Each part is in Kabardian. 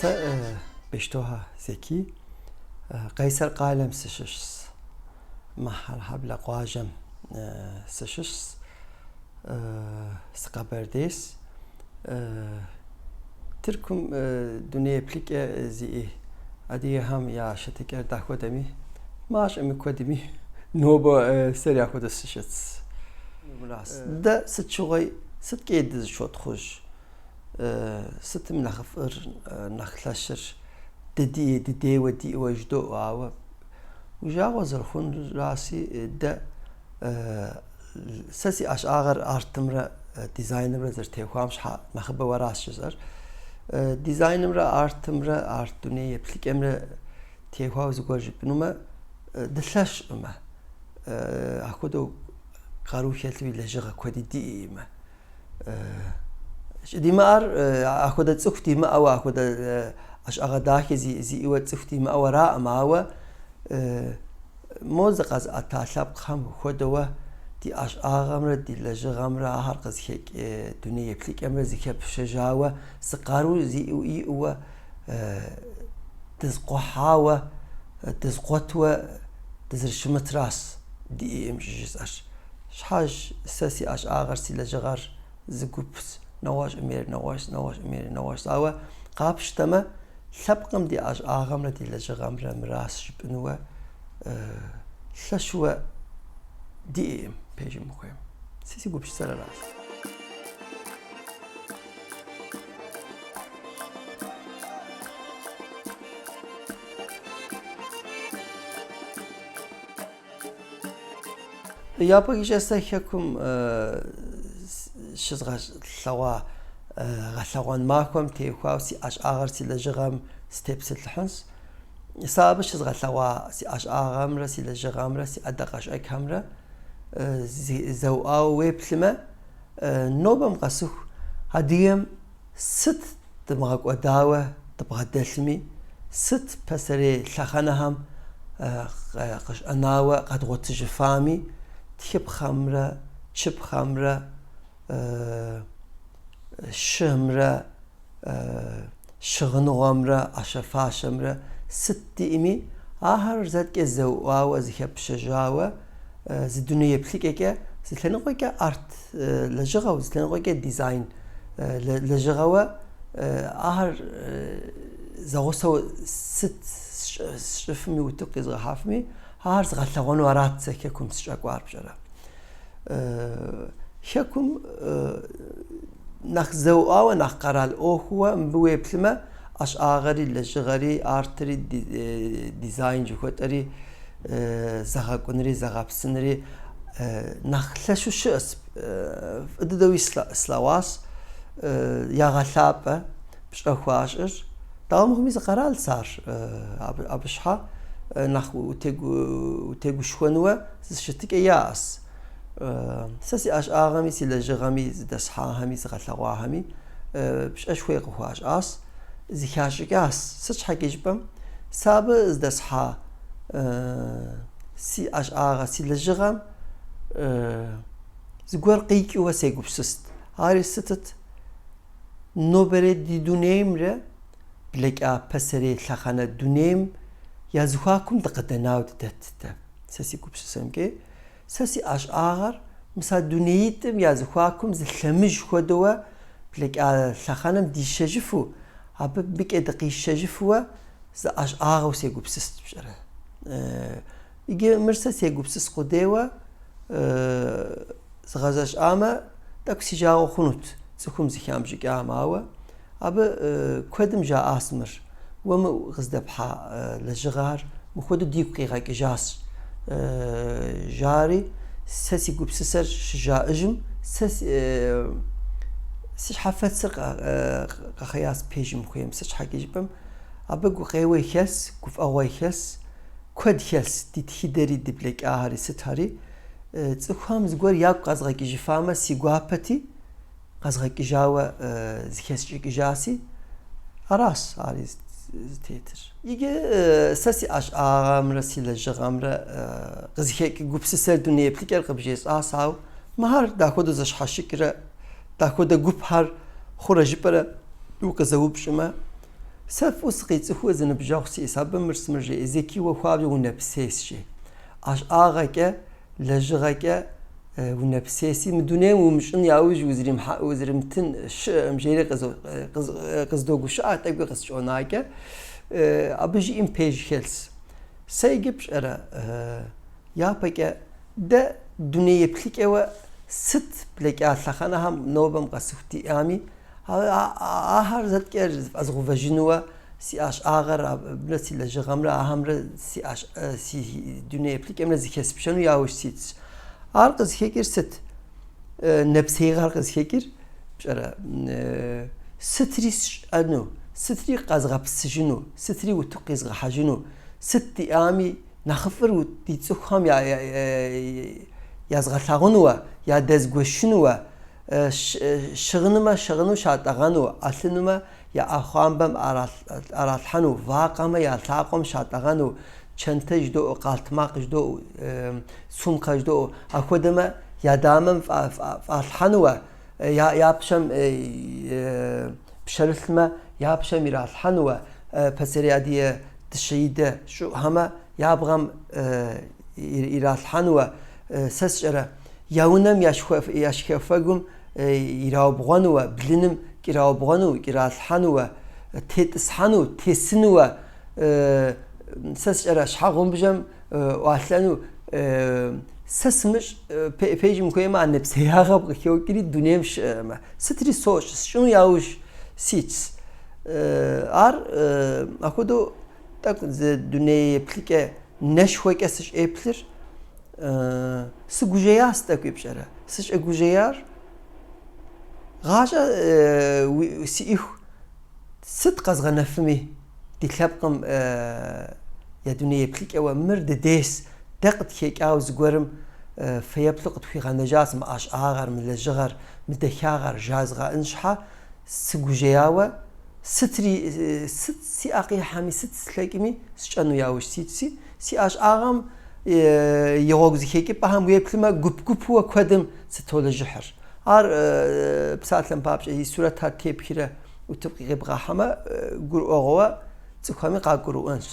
Сэ Бещтохэ Зеки Къайсэр къалэм сыщыщщ. Махьэрхьэблэ къуажэм сыщыщщ. Сыкъэбэрдейщ. Тыркум дуней еплъыкӏэ зиӏэ адыгэхэм я щытыкӏэр дахуэдэми, мащӏэми куэдми нобэ сэри ахуэдэу сыщытщ. Дэ сыт щыгъуи сыткӏэ дызыщотхъуж? Сытым нэхъыфӏыр, нэхъ лъэщыр дыдей, дыдейуэ диӏэуэ жыдоӏэ, ауэ уи жагъуэ зэрыхъунраси, дэ сэ си ӏэщӏагъэр артымрэ дизайнымрэ зэрытехуам щхьэ нэхъыбэу аращ жысӏэр. Дизайнымрэ артымрэ, арт дуней еплъыкӏэмрэ техуауэ зыгуэр жыпӏэнумэ, дылъэщкъымэ. Апхуэдэу къару хэлъуи лэжьыгъэ куэди диӏэкъымэ. Щӏыдимыӏэр ахуэдэ цӏыху димыӏэуэ, ахуэдэ ӏэщӏагъэ дахэ зиӏэуэ цӏыху димыӏэу араӏым, ауэ мо зыкъэзыӏэта лъэпкъхэм хуэдэуэ ди ӏэщӏагъэмрэ ди лэжьыгъэмрэ ахэр къызыхэкӏ дуней еплъыкӏэмрэ зыхэпщэжауэ, зы къару зиӏэу иӏэуэ, дызыкъухьауэ, дызыкъуэтуэ дызэрыщымытращ диӏэкъым щӏыжысӏэр. Щхьэж сэ си ӏэщӏагъэр, си лэжьыгъэр зы гупщ, нэгъуэщӏым ейр нэгъуэщӏ, нэгъуэщӏым ейр нэгъуэщӏ. Ауэ къапщтэмэ, лъэпкъым ди ӏэщӏагъэмрэ ди лэжьыгъэмрэ мыращ жыпӏэнуэ лъэщуэ диӏэкъым, пэжым ухуейм. Сэ си гупсысэр аращ. Япэкӏэ сэ Хэкум щызгъэлъэгъуа гъэлъэгъуэн махуэм техуауэ си ӏэщӏагъэр, си лэжьыгъэм сытепсэлъыхьынщ. Сэ абы щызгъэлъэгъуа си ӏэщӏагъэмрэ си лэжьыгъэмрэ си ӏэдакъэщӏэкӏхэмрэ зэуӏауэ уеплъмэ, нобэм къэсыху адыгэм Сыт дымыгъэкӏуэдауэ дыбгъэдэлъми, сыт пасэрей лъэхъэнэхэм къыщӏэнауэ къэдгъуэтыжыфами, тхыпхъэмрэ чыпхъэмрэ шымрэ щыгъыныгъуэмрэ ӏэщэ-фащэмрэ сыт диӏэми, ахэр зэткӏэ зэуӏуауэ, зыхэпщэжауэ, зы дуней еплъыкӏэкӏэ, зы лъэныкъуэкӏэ арт лэжьыгъэу, зы лъэныкъуэкӏэ дизайн лэжьыгъэуэ ахэр зэгъусэу сыт сщӏыфми, утыку къизгъэхьэфми, ахэр згъэлъэгъуэну арат сэ Хэкум сыщӏэкӏуар пщӏэрэ. Хэкум нэхъ зэуӏуауэ, нэхъ къэрал ӏуэхууэ мыбы уеплъымэ, ӏэщӏагъэри, лэжьыгъэри, артри, дизайн жыхуэтӏэри, зэгъэкӏунри, зэгъэпсынри нэхъ лъэщу щыӏэщ. Фӏы дыдэуи слъэгъуащ, ягъэлъапӏэ, пщӏэ хуащӏыр. Дауэ мыхъуми зы къэралщ ар, абы щхьэ нэхъ утегушхуэнуэ зы щытыкӏэ яӏэщ. Сэ си ӏэщӏагъэми, си лэжьыгъэми, зыдэсхьахэми, згъэлъэгъуахэми пщӏэшхуэ къыхуащӏащ, зыхащӏыкӏащ. Сыт щхьэкӏэ жыпӏэм, сэ абы зыдэсхьа си ӏэщӏагъэ, си лэжьыгъэм зыгуэр къикӏыуэ сегупсыст. Ари сытыт? Нобэрей ди дунеймрэ блэкӏа пасэрей лъэхъэнэ дунейм я зэхуакум дыкъыдэнауэ дыдэтт дэ. Сэ си гупсысэмкӏи, Сэ си ӏэщӏагъэр мис а дунеитӏым я зэхуакум зы лъэмыж хуэдэуэ блэкӏа лъэхъэнэм дишэжыфу, абы мыбыкӏэ дыкъишэжыфуэ зы ӏэщӏагъэу сегупсыст, пщӏэрэ. Иджы мыр сэ сегупсыс къудейуэ згъэзэщӏамэ, тӏэкӏу си жагъуэ хъунут цӏыхум зыхамыщӏыкӏам, ауэ Абы куэдым жаӏащ мыр, Уэ мы къыздэпхьа лэжьыгъэр мыхуэдэу дигу къигъэкӏыжащ, жари, сэ си гупсысэр щыжаӏыжым, сэ си щхьэфэцыр къэхъеящ пэжым ухуейм, сыт щхьэкӏэ жыпӏэм, абы гукъеуэ хэлъщ, гуфӏэгъуэ хэлъщ, куэд хэлъщ, ди тхыдэри, ди блэкӏахэри, сытхэри. Цӏыхухэм зыгуэр ягу къэзгъэкӏыжыфамэ, си гуапэти, Къэзгъэкӏыжауэ зыхэсщӏыкӏыжаси, аращ ари зытетыр. Иджы сэ си ӏэщӏагъэмрэ си лэжьыгъэмрэ къызыхэкӏ гупсысэр дуней еплъыкӏэр къыбжесӏащ, ауэ мыхэр дахуэдэу зэщхьэщыкӏрэ, дахуэдэ гупхэр хъурэ жыпӏэрэ укъызэупщӏмэ, Сэ фӏыуэ сыкъицӏыхуу зы ныбжьэгъу сиӏэс, абы мыр сымыр жеӏэ, Зеки уэ хуабжьу унэпсейс, жи. ӏэщӏагъэкӏэ, лэжьыгъэкӏэ унэпсейси, мы дунейм умыщӏын яужь узримытын щыӏэкъым, жери къыздогушыӏэ, тӏэкӏуи къысщӏонакӏэ. Абы жиӏэм пэж хэлъщ. Сэ иджы пщӏэрэ, япэкӏэ дэ дуней еплъыкӏэуэ сыт блэкӏа лъэхъэнэхэм нобэм къэсыху диӏами, Ахэр зэткӏэ зэфӏэзгъэувэжынууэ си ӏэщӏагъэр абырэ си лэжьыгъэмрэ ахэмрэ си дуней еплъыкӏэмрэ зыхэспщэну яужь ситщ. Ар къызыхэкӏыр сыт? Нэпсеигъэр къызыхэкӏыр пщӏэрэ? Сытри сщӏэну, сытри къэзгъэпсыжыну, сытри утыку къизгъэхьэжыну, сыт диӏами нэхъыфӏыр ди цӏыхухэм язгъэлъагъунуэ, ядэзгуэшынуэ, Щыгъынымэ щыгъыну щатӏэгъэну, ӏэлъынумэ я ӏэхъуамбэм ӏэралъхьэну, вакъэмэ я лъакъуэм щатӏэгъэну, чэнтэ жыдоӏэу, къалътмакъ жыдоӏэу, сумкэ жыдоӏэу, апхуэдэмэ я дамэм фӏалъхьэнуэ, я пщэм пщэрылъмэ я пщэм иралъхьэнуэ, пасэрей адыгэ дыщэидэ щӏыӏухэмэ я бгъэм иралъхьэнуэ, сэ сщӏэрэ. Я унэм я шхафэгум ираубгъуэнуэ, блыным кӏэраубгъуэну, кӏэралъхьэнуэ, тетӏысхьэну, тесынуэ, сэ сщӏэрэ щхьэгъубжэм ӏуалъэну. Сэ сымыщӏ пэжым ухуеймэ, а нэпсеягъэм къыхокӏри дунейм щыӏэмэ. Сытри сощӏ, сщӏыну яужь ситщ. Ар апхуэдэу тӏэкӏу зы дуней еплъыкӏэ нэшхуэкӏэ сыщӏеплъыр Сыгужьеящ тӏэкӏуи пщӏэрэ. Сыщӏэгужьеяр гъащӏэ сиӏыху сыт къэзгъэнэфми ди лъэпкъым я дуней еплъыкӏэуэ мыр дыдейс, дэ къытхэкӏауэ зыгуэрым фэеплъу къытхуигъэнэжащ мы ӏэщӏагъэр, мы лэжьыгъэр, мы дахагъэр жазгъэӏэн щхьэ сыгужьеяуэ сытри сыт си ӏэ къихьэми, сыт слъэкӏми сщӏэну яужь ситщи, си ӏэщӏагъэм и гъуэгу зэхэкӏыпӏэхэм уеплъмэ, гуп-гупууэ куэдым сытолэжьыхьыр. Ар псалъэм папщӏэ и сурэтхэр тепхрэ утыку къибгъэхьэмэ, гурыӏуэгъуэуэ цӏыхухэми къагурыӏуэнщ.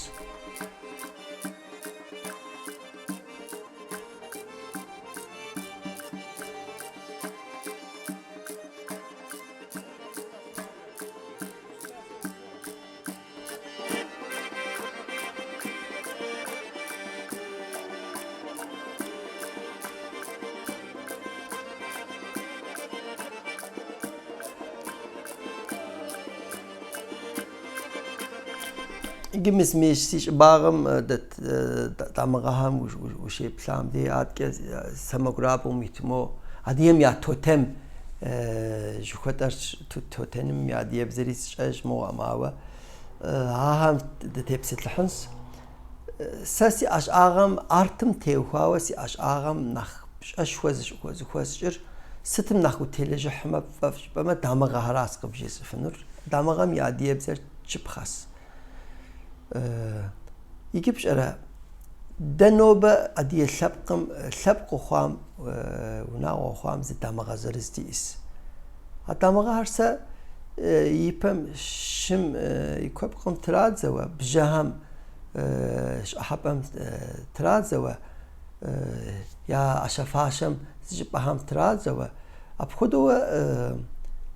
Иджы мис мы си щӏыбагъым дэт дамыгъэхэм ущеплъам дей адэкӏэ сэмэгурабгъум ит мо адыгэм я тотем жыхуэтӏэр тотемым я адыгэбзэри сщӏэж мыгъуэм, ауэ ахэм дытепсэлъыхьынщ. Сэ си ӏэщӏагъэм артым теухуауэ си ӏэщӏагъэм нэхъ пщӏэшхуэ зыхуэсщӏыр сытым нэхъ утелэжьыхьмэ пфӏэфӏ жыпӏэмэ, дамыгъэхэращ къыбжесӏыфынур. Дамыгъэм и адыгэбзэр чыпхъэщ. Иджы пщӏэрэ, дэ нобэ адыгэ лъэпкъым, лъэпкъыу хъуам, унагъуэ хъуам зы дамыгъэ зырыз диӏэщ. А дамыгъэхэр сэ ипэм шым и куэпкъым традзэуэ, бжьэхэм щӏыхьэпӏэм традзэуэ, я ӏэщэ-фащэм зы щӏыпӏэхэм традзэуэ. Апхуэдэуэ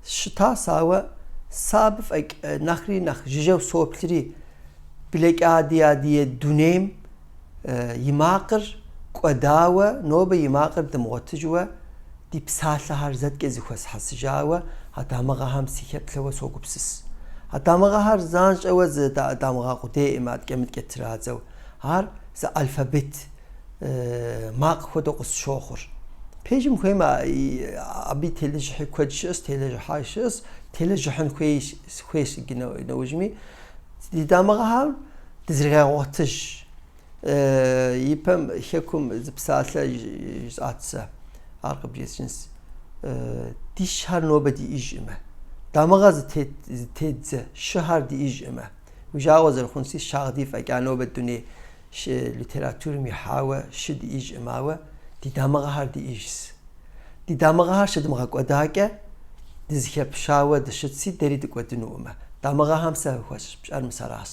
щытащ, ауэ сэ абы фӏэкӏ нэхъри нэхъ жыжьэу соплъри, блэкӏа ди адыгэ дунейм и макъыр кӏуэдауэ, нобэ и макъыр дымыгъуэтыжуэ, ди псалъэхэр зэткӏэ зэхуэсхьэсыжауэ а дамыгъэхэм сыхэплъэуэ согупсыс. А дамыгъэхэр занщӏэуэ зы дамыгъэ къудейкъым адэкӏэ-мыдэкӏэ традзэу. Ар зы алфабет макъ хуэдэу къысщохъур. Пэжым хуеймэ, абы телэжьыхьи куэд щыӏэщ, телэжьыхьа щыӏэщ, телэжьыхьын хуейщ иджы нэужьми. Ди дамыгъэхэр дызрегъэгъуэтыж. Ипэм хэкум зы псалъэ жысӏат сэ, ар къыбжесӏэнщ. Ди шыхэр нобэ диӏэжкъымэ. Дамыгъэ зытеддзэ шыхэр диӏэжкъымэ. Уи жагъуэ зэрыхъунщи, Шагъдий фӏэкӏа нобэ дуней литературэм ихьауэ шы диӏэжкъым, ауэ ди дамыгъэхэр диӏэжщ. Ди дамыгъэхэр щыдмыгъэкӏуэдакӏэ, дызыхэпщауэ дыщытси, дэри дыкӏуэдынукъымэ. Дамыгъэхэм сэ хуэсщӏ пщӏэр мис аращ.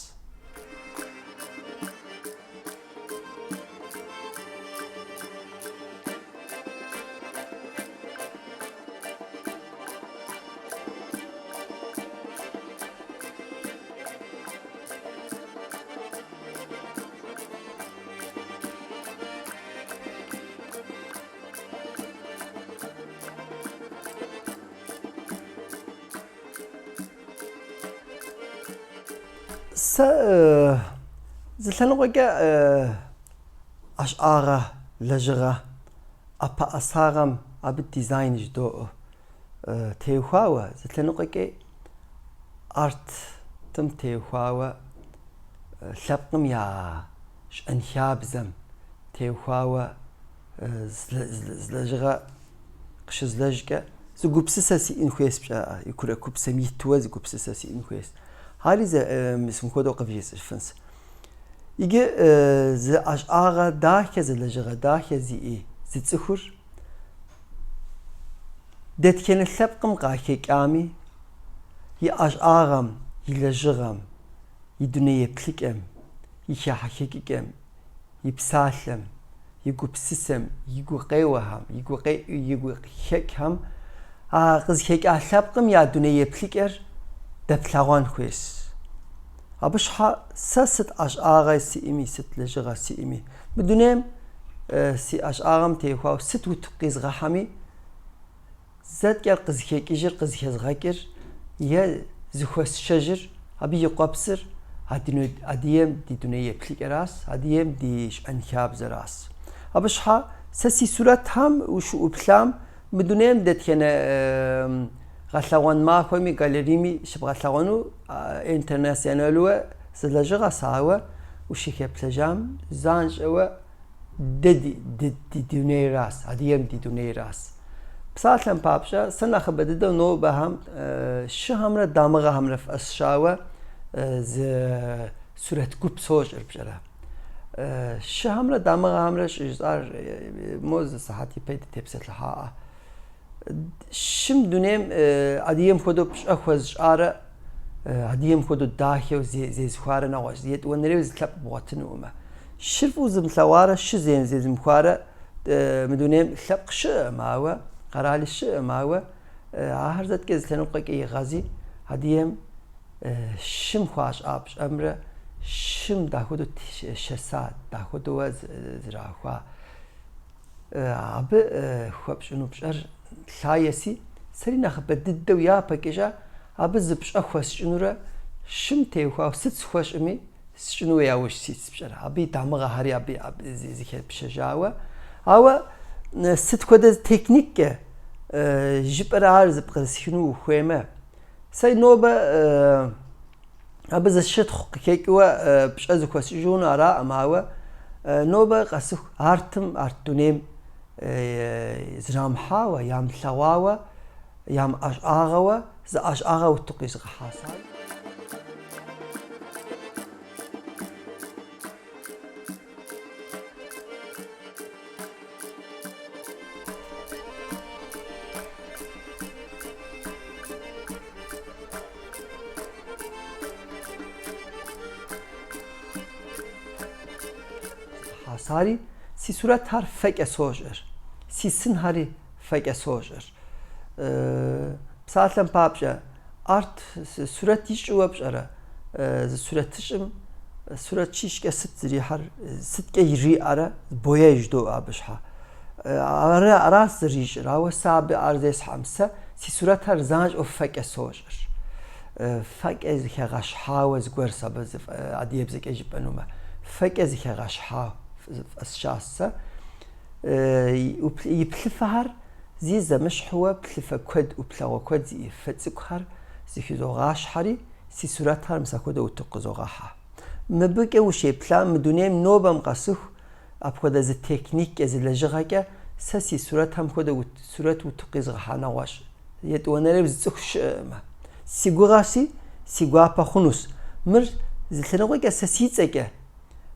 Сэ зы лъэныкъуэкӏэ ӏэщӏагъэ, лэжьыгъэ, ӏэпэӏэсагъэм абы дизайн жыдоӏэ теухуауэ, зы лъэныкъуэкӏи артым теухуауэ лъэпкъым я щӏэнхабзэм теухуауэ зы лэжьыгъэ къыщызлэжькӏэ зы гупсысэ сиӏэн хуейс пщӏэӏэ, и курыкупсэм итуэ зы гупсысэ сиӏэн хуейс. Ари мис мыпхуэдэу къывжесӏэфынс. Иджы зы ӏэщӏагъэ дахэ, зы лэжьыгъэ дахэ зиӏэ зы цӏыхур дэтхэнэ лъэпкъым къахэкӏами, и ӏэщӏагъэм, и лэжьыгъэм, и дуней еплъыкӏэм, и хыхьэхэкӏыкӏэм, и псалъэм, и гупсысэм, и гукъеуэхэм, и гукъэкӏхэм а къызыхэкӏа лъэпкъым я дуней еплъыкӏэр дэплъэгъуэн хуейщ. Абы щхьэ сэ сыт ӏэщӏагъэ сиӏэми, сыт лэжьыгъэ сиӏэми, мы дунейм си ӏэщӏагъэм теухуауэ сыт утыку къизгъэхьэми, Зэкӏэ къызыхэкӏыжыр, къызыхэзгъэкӏыр е зыхуэсшэжыр абы и къуэпсыр адыгэм ди дуней еплъыкӏэращ, адыгэм ди щӏэнхабзэращ. Абы щхьэ сэ си сурэтхэм ущыӏуплъам мы дунейм дэтхэнэ гъэлъэгъуэн махуэми галерейми щыбгъэлъэгъуэну интернационалуэ зы лэжьыгъэщ, ауэ ущыхэплъэжам занщӏэуэ Дэ ди дунейращ, адыгэм ди дунейращ. Псалъэм папщӏэ, сэ нэхъыбэ дыдэу нобэхэм шыхэмрэ дамыгъэхэмрэ фӏэсщауэ зы сурэт гуп сощӏыр пщӏэрэ. Шыхэмрэ дамыгъэхэмрэ щӏыжысӏар мо зы сыхьэт ипэ дытепсэлъыхьаӏэ. Шым дунейм адыгэм хуэдэу пщӏэ хуэзыщӏарэ адыгэм хуэдэу дахэу зезыхуарэ нэгъуэщӏ етӏуанэрейуэ зы лъэпкъ бгъуэтынукъымэ. Шыр фӏыуэ зымылъэгъуарэ шы зезымыхуарэ мы дунейм лъэпкъ щыӏэкъым, ауэ къэрали щыӏэкъым, ауэ ахэр зэткӏэ зы лъэныкъуэкӏэ игъэзи адыгэм шым хуащӏа пщӏэмрэ шым дахуэдэу шэса, дахуэдэу зэрахуа. Абы хуэпщӏыну пщӏэр лъагэси, сэри нэхъыбэ дыдэу япэкӏэкӏэ абы зы пщӏэ хуэсщӏынурэ шым теухуауэ сыт схуэщӏыми сщӏыну яужь ситс пщӏэрэ. Абы и дамыгъэхэри абы зыхепщэжауэ. Ауэ сыт хуэдэ техникэ жыпӏэрэ ар зыпкърысхыну ухуеймэ, сэ нобэ Абы зы щытхъу къыхэкӏыуэ пщӏэ зыхуэсщӏыжыну араӏым, ауэ нобэ къэсыху артым, арт дунейм зрамыхьауэ, ямылъэгъуауэ, ямыӏэщӏагъэуэ зы ӏэщӏагъэ утыку къизгъэхьащ. Хьэсари, си сурэтхэр фэкӏэ сощӏыр, си сынхэри фэкӏэ сощӏыр. Псалъэм папщӏэ, арт сурэт ищӏыуэ пщӏэрэ? Зы сурэтыщӏым сурэт щищӏкӏэ сыт зэрихьэр, сыткӏэ ириӏэрэ, боя жыдоӏэ абы щхьэ. Аращ зэрищӏыр, ауэ сэ абы ар зесхьэм, сэ си сурэтхэр занщӏэу фэкӏэ сощӏыр. Фэкӏэ зыхэгъэщхьауэ зыгуэрщ абы адыгэбзэкӏэ жыпӏэнумэ. Фэкӏэ зыхэгъэщхьа фӏэсщащ сэ. И плъыфэхэр зи зэмыщхьууэ плъыфэ куэд, ӏуплъэгъуэ куэд зиӏэ фэ цӏыкӏухэр зыхызогъащхьэри, си сурэтхэр мис апхуэдэу утыку къызогъэхьэ. Мыбыкӏэ ущеплъам, мы дунейм нобэм къэсыху Апхуэдэ зы техниккӏэ, зы лэжьыгъэкӏэ сэ си сурэтхэм хуэдэ сурэт утыку къизгъэхьа нэгъуэщӏ етӏуанэрейуэ зы цӏыху щыӏэкъымэ. Си гугъэщи, си гуапэ хъунущ. Мыр зы лъэныкъуэкӏэ сэ си цӏэкӏэ,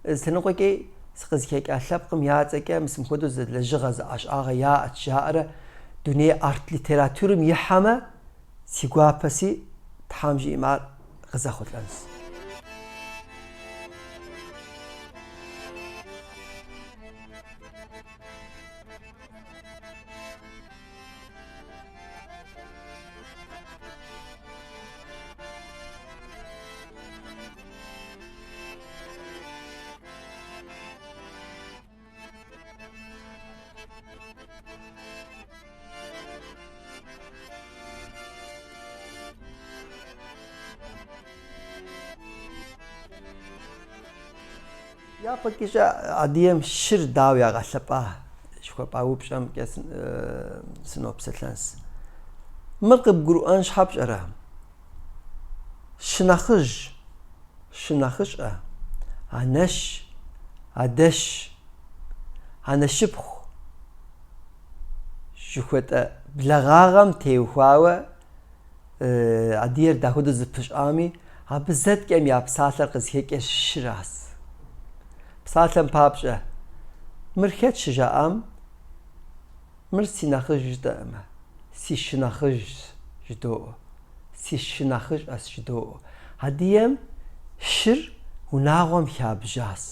зы лъэныкъуэкӏи сыкъызыхэкӏа лъэпкъым я цӏэкӏэ мис мыпхуэдэу зы лэжьыгъэ, зы ӏэщӏагъэ яӏэт жаӏэрэ дуней арт литературэм ихьэмэ, си гуапэси, Тхьэм жиӏэм ар. къызэхъулӏэнщ. Япэкӏыщӏэ адыгэм шыр дауэ ягъэлъэпӏа жыхуэпӏа упщӏэмкӏэ сынопсэлъэнс. Мыр къыбгурыӏуэн щхьэ пщӏэрэ? Шынэхъыжь, шынэхъыщӏэ, анэш, адэш, анэшыпхъу жыхуэтӏэ благъагъэм теухуауэ адыгэр дахуэдэу зыпыщӏами, абы зэткӏэм я псалъэр къызыхэкӏыр шыращ. Псалъэм папщӏэ, мыр хэт щыжаӏам, мыр си нэхъыжь жытӏэӏымэ, си шынэхъыжьщ жыдоӏэ, си шынэхъыщӏэщ жыдоӏэ. Адыгэм шыр унагъуэм хабжащ.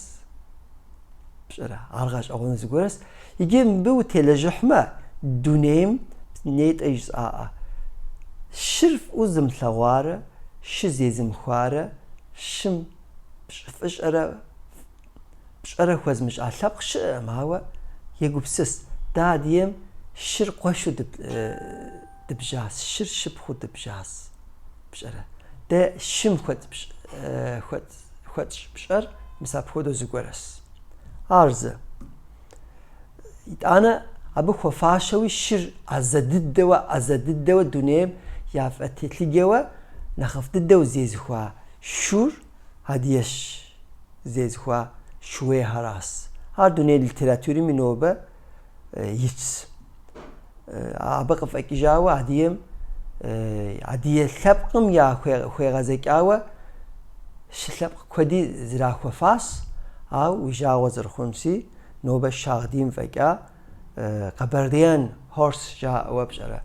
Пщӏэрэ, ар гъэщӏэгъуэну зыгуэрщ. Иджы мыбы утелэжьыхьмэ, дунейм нетӏэ жысӏаӏэ. Шыр фӏыуэ зымылъэгъуарэ, шы зезымыхуарэ, шым фӏыщӏэрэ пщӏэрэ хуэзмыщӏа лъэпкъ щыӏэкъым, ауэ егупсыс, дэ адыгэм шыр къуэшу дыбжащ, шыр шыпхъуу дыбжащ, пщӏэрэ. Дэ шым хуэтщӏ пщӏэр мис апхуэдэу зыгуэрщ. Ар зы. Итӏанэ абы хуэфащэуи шыр ӏэзэ дыдэуэ, ӏэзэ дыдэуэ дунейм яфӏэтелъыджэуэ нэхъыфӏ дыдэу зезыхуа шур адыгэш зезыхуа шууейхэращ. Ар дуней литературэми нобэ итщ. Абы къыфӏэкӏыжауэ адыгэм адыгэ лъэпкъым яхуегъэзэкӏауэ шы лъэпкъ куэди зрахуэфащ, ауэ уи жагъуэ зэрыхъунщи, нобэ шагъдийм фӏэкӏа Kabardian horse жаӏэуэ пщӏэрэ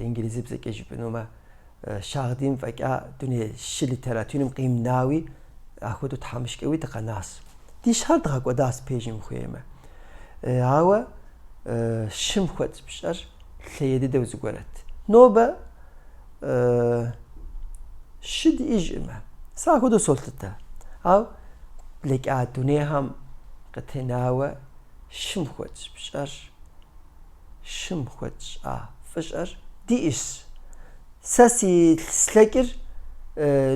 инглизыбзэкӏэ жыпӏэнумэ, шагъдийм фӏэкӏа дуней шы литературэм къимынауи, ахуэдэу тхьэмыщкӏэуи дыкъэнащ. Ди щхьэр дгъэкӏуэдащ пэжым ухуеймэ. Ауэ шым хуэтщӏ пщӏэр лъей дыдэу зыгуэрэт. Нобэ шы диӏэжӏымэ, сэ ахуэдэу солъытэ. Ауэ блэкӏа дунейхэм къытенауэ шым хуэтщӏ пщӏэр, шым хуэтщӏа фӏыщӏэр диӏэщ. Сэ си слъэкӏыр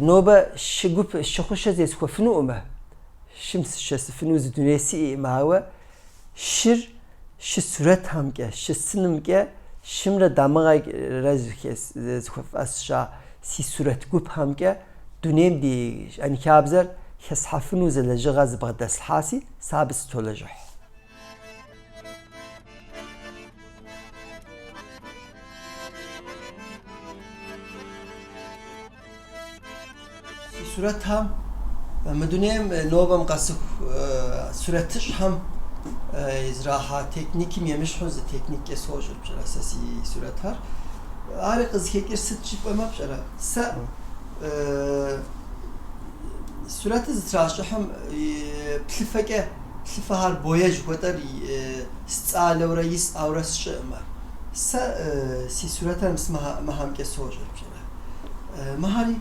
нобэ шы гуп шы хъушэ зесхуэфынуӏымэ, шым сышэсыфыну зы дуней сиӏэӏым, ауэ шыр шы сурэтхэмкӏэ, шы сынымкӏэ, шымрэ дамыгъэрэ зыхуэфӏэсща си сурэт гупхэмкӏэ дунейм ди щэнхабзэр хэсхьэфыну зы лэжьыгъэ зыбгъэдэслъхьаси, сэ абы сытолэжьыхь. Си сурэтхэм мы дунейм нобэм къэсыху сурэтыщӏхэм зэрахьа техникым емыщхьу зы техниккӏэ сощӏыр, пщӏэрэ, сэ си сурэтхэр. Ари къызыхэкӏыр сыт жыпӏэмэ, пщӏэрэ, сэ сурэтыр зытращӏыхьым плъыфэкӏэ плъыфэхэр боя жыхуэтӏэр сцӏалэурэ исӏэурэ сщӏыӏымэ. Сэ си сурэтхэр мис мыхэмкӏэ сощӏыр, пщӏэрэ. Мыхэри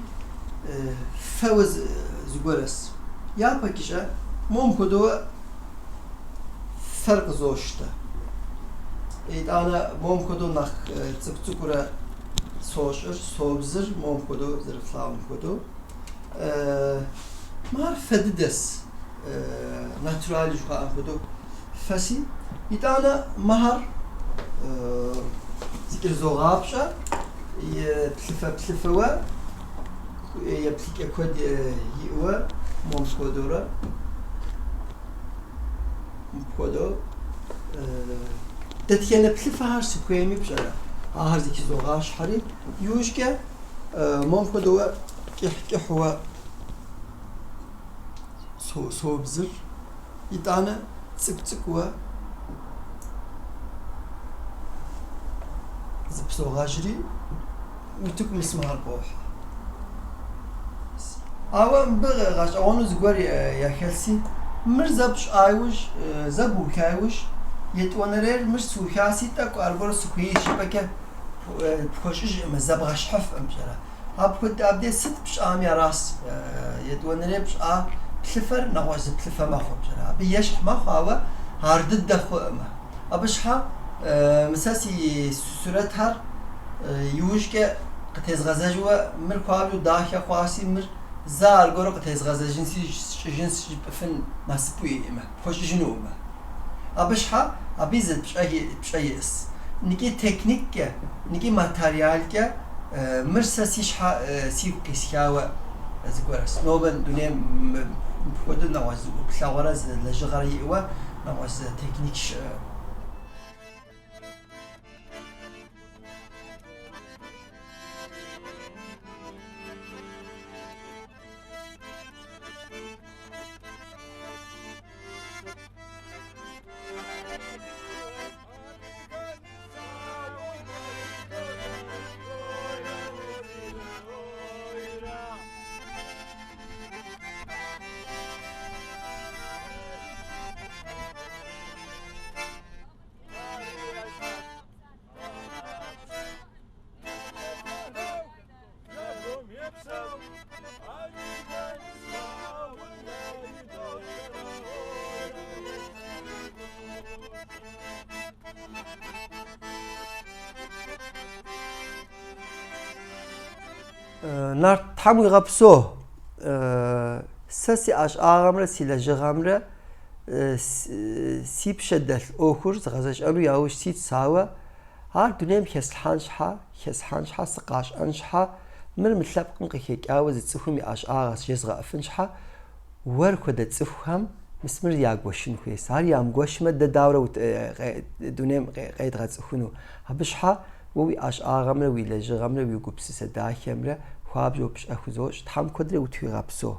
фэуэ зыгуэрэс. Япэкӏыщӏэ мом хуэдэуэ фэр къызощтэ. Итӏанэ мом хуэдэу нэхъ цӏыкӏу-цӏыкӏурэ сощӏыр, собзыр, мом хуэдэу зэрыфлъагъум хуэдэу. Мыхэр фэ дыдэс, натурал жыхуаӏэм хуэдэу фэси. Итӏанэ мыхэр зыкӏэрызогъапщӏэ, плъыфэ-плъыфэуэ, еплъыкӏэ куэд иӏэуэ, мом хуэдэурэ, мыпхуэдэу. Дэтхэнэ плъыфэхэр сыхуейми пщӏэрэ, ахэр зэхызогъащхьэри, иужькӏэ мом хуэдэуэ кӏыхь-кӏыхьуэ собзыр, итӏанэ цӏыкӏу-цӏыкӏууэ зыпызогъэжри, утыку мис мыхэр къохьэ. Ауэ мыбы гъэщӏэгъуэну зыгуэр яхэлъси, мыр зэ пщӏа иужь, зэ быуха иужь, етӏуанэрейр мыр сыухаси, тӏэкӏу аргуэру сыхуеищ жыпӏэкӏэ пхуэщӏыжӏымэ, зэбгъэщхьыфӏым, пщӏэрэ. Апхуэдэ абдей сыт пщӏами аращ, етӏуанэрей пщӏа плъыфэр нэгъуэщӏ зы плъыфэ мэхъу, пщӏэрэ. Абы ещхь мэхъу, ауэ ар дыдэ хъуӏымэ. Абы щхьэ мы сэ си сурэтхэр иужькӏэ къытезгъэзэжуэ мыр хуабжьу дахэ хъуащи, мыр зэ аргуэру къытезгъэзэжынси сщӏыжынс жыпӏыфын насып уиӏэмэ, пхуэщӏыжынуӏымэ. Абы щхьэ абы зы пщӏэ иӏыс. Ныкӏи техниккӏэ, ныкӏи материалкӏэ мыр сэ си щхьэ сигу къисхауэ зыгуэрщ. Нобэ дунейм мыпхуэдэу нэгъуэщӏ зы ӏуплъэгъуэрэ зы лэжьыгъэрэ иӏэуэ нэгъуэщӏ зы техник щыӏэкъым. Нарт, Тхьэм уигъэпсэу. Сэ си ӏэщӏагъэмрэ си лэжьыгъэмрэ си пщэ дэлъ ӏуэхур згъэзэщӏэну яужь ситщ, ауэ ар дунейм хэслъхьэн щхьэ, хэсхьэн щхьэ, сыкъащӏэн щхьэ, мыр мы лъэпкъым къыхэкӏауэ зы цӏыхум и ӏэщӏагъэщ жезгъэӏэфын щхьэ, уэр хуэдэ цӏыхухэм мис мыр ягуэшын хуейщ. Ар ямыгуэшмэ, дэ дауэрэ дунейм къедгъэцӏыхуну? Абы щхьэ уэ уи ӏэщӏагъэмрэ уи лэжьыгъэмрэ уи гупсысэ дахэмрэ хуабжьу пщӏэ хузощӏ. Тхьэм куэдрэ утхуигъэпсэу.